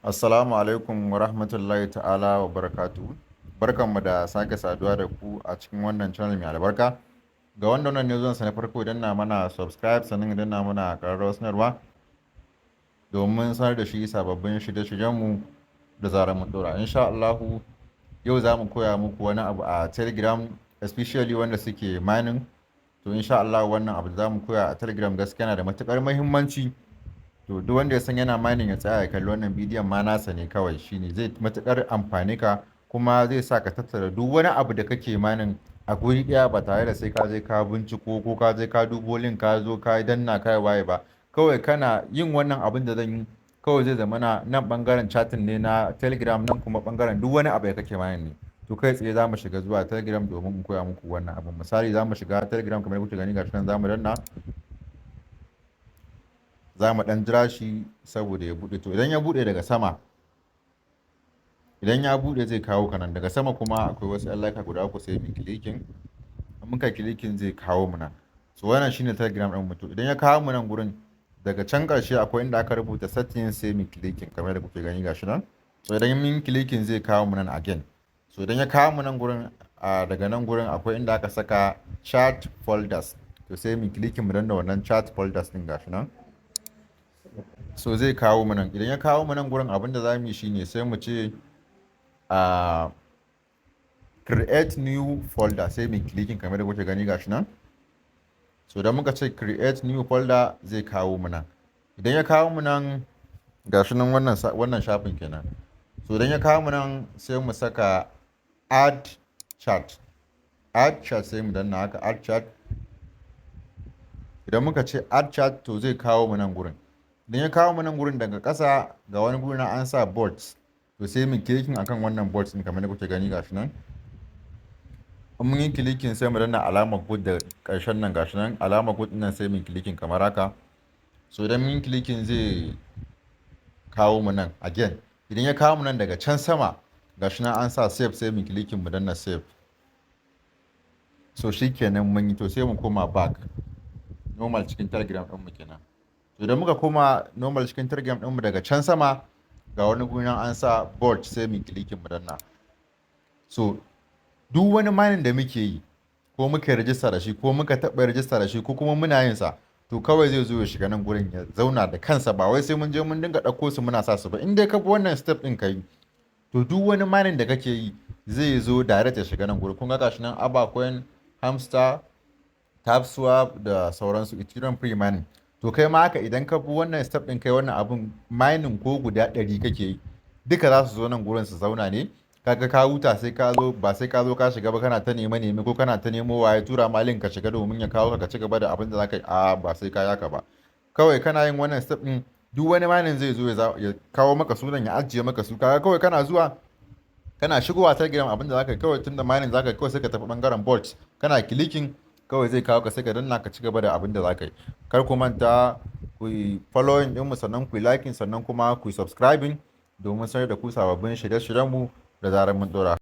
Assalamu alaikum wa rahmatullahi ta'ala wa barakatuhu. Barkanmu da sake saduwa da ku a cikin wannan channel mai albarka. Ga wanda wannan ne zuwansa na farko, danna mana subscribe, sannan ya danna mana ƙararrawar sanarwa domin sanar da shi sababbin shirye-shiryenmu da zarar mun ɗora. Insha Allahu, yau za mu koya muku wani abu a Telegram, especially wanda suke mining. To, insha Allah, wannan abu da za mu koya a Telegram gaskiya yana da matuƙar muhimmanci. To, duk wanda ya san yana mining, ya tsaya ya kalli wannan bidiyon ma, nasa ne kawai, shine zai matuƙar amfane ka, kuma zai sa ka tattara duk wani abu da kake mining a guri ɗaya ba tare da sai ka je ka binciko ko ka je ka dubo link, ka zo ka danna, ka waye ba. Kawai kana yin wannan abin da zan yi, kawai zai zama na nan ɓangaren chatting ne na Telegram, nan kuma ɓangaren duk wani abu da kake mining ne. To, kai tsaye za mu shiga zuwa Telegram domin in koya muku wannan abin. Misali, za mu shiga Telegram kamar kuke gani, gashi nan za mu danna, za mu ɗan jira shi saboda ya buɗe. To, idan ya buɗe, daga sama, idan ya buɗe, zai kawo ka nan. Daga sama kuma akwai wasu 'yan layuka guda uku, sai mu clicking. In muka clicking, zai kawo mu nan. So wannan shine Telegram ɗin mu. To, idan ya kawo mu nan gurin, daga can ƙarshe akwai inda aka rubuta settings, sai mu clicking kamar da kuke gani, gashi nan. So idan mun clicking, zai kawo mu nan again. So idan ya kawo mu nan gurin, daga nan gurin akwai inda aka saka chat folders. To, sai mu clicking, mu danna wannan chat folders ɗin, gashi nan. So zai kawo mu nan. Idan ya kawo mu nan gurin, abin da za mu yi shine sai mu ce a create new folder, sai mu clicking kamar da kuke gani, gashi nan. So idan muka ce create new folder, zai kawo mu nan. Idan ya kawo mu nan, gashi nan, wannan shafin kenan. So idan ya kawo mu nan, sai mu saka add chat, add chat, sai mu danna haka, add chat. Idan muka ce add chat, to zai kawo mu nan gurin. Idan ya kawo mu nan gurin, daga ƙasa ga wani guri na an sa bots. To, sai mu clicking akan wannan bots din kamar da kuke gani, gashi nan. In mun yi clicking, sai mu danna alamar good da ƙarshen nan, gashi nan alamar good nan, sai mu clicking kamar haka. So idan mun yi clicking, zai kawo mu nan again. Idan ya kawo mu nan, daga can sama gashi nan an sa save, sai mu clicking, mu danna save. So shikenan mun yi. To, sai mu koma back normal cikin Telegram ɗin mu kenan. To, idan muka koma normal cikin Telegram ɗin mu, daga can sama ga wani guri nan an sa bot, sai mu clicking, mu danna. So duk wani mining da muke yi, ko muka rijista da shi, ko muka taɓa rijista da shi, ko kuma muna yin sa, to kawai zai zo ya shiga nan gurin ya zauna da kansa, ba wai sai mun je mun dinga ɗauko su muna sa su ba. In dai ka bi wannan step ɗin ka yi, to duk wani mining da kake yi zai zo direct ya shiga nan gurin. Kun ga gashi nan, Avacoin, Hamster, Tapswap da sauransu, Ethereum pre mining. To, kai ma haka, idan ka bi wannan step ɗin kai wannan abun, mining ko guda 100 kake yi, duka za su zo nan gurin su zauna ne. Kaga ka huta, sai ka zo ba sai ka zo ka shiga ba, kana ta nema neme ko kana ta nemo waye tura ma link ka shiga domin ya kawo ka, ka ci gaba da abin da zaka yi. A ba sai ka yaka ba, kawai kana yin wannan step ɗin, duk wani mining zai zo ya kawo maka sunan, ya ajiye maka su. Kaga kawai kana zuwa, kana shigowa Telegram, abin da zaka yi kawai, tunda mining zaka yi, kawai sai ka tafi bangaren bot, kana clicking, kawai zai kawo ka, sai ka danna ka ci gaba da abin da zaka yi. Kar ku manta ku yi following ɗinmu, sannan ku yi liking, sannan kuma ku yi subscribing domin sanar da ku sababbin shirye-shiryenmu da zarar mun ɗora.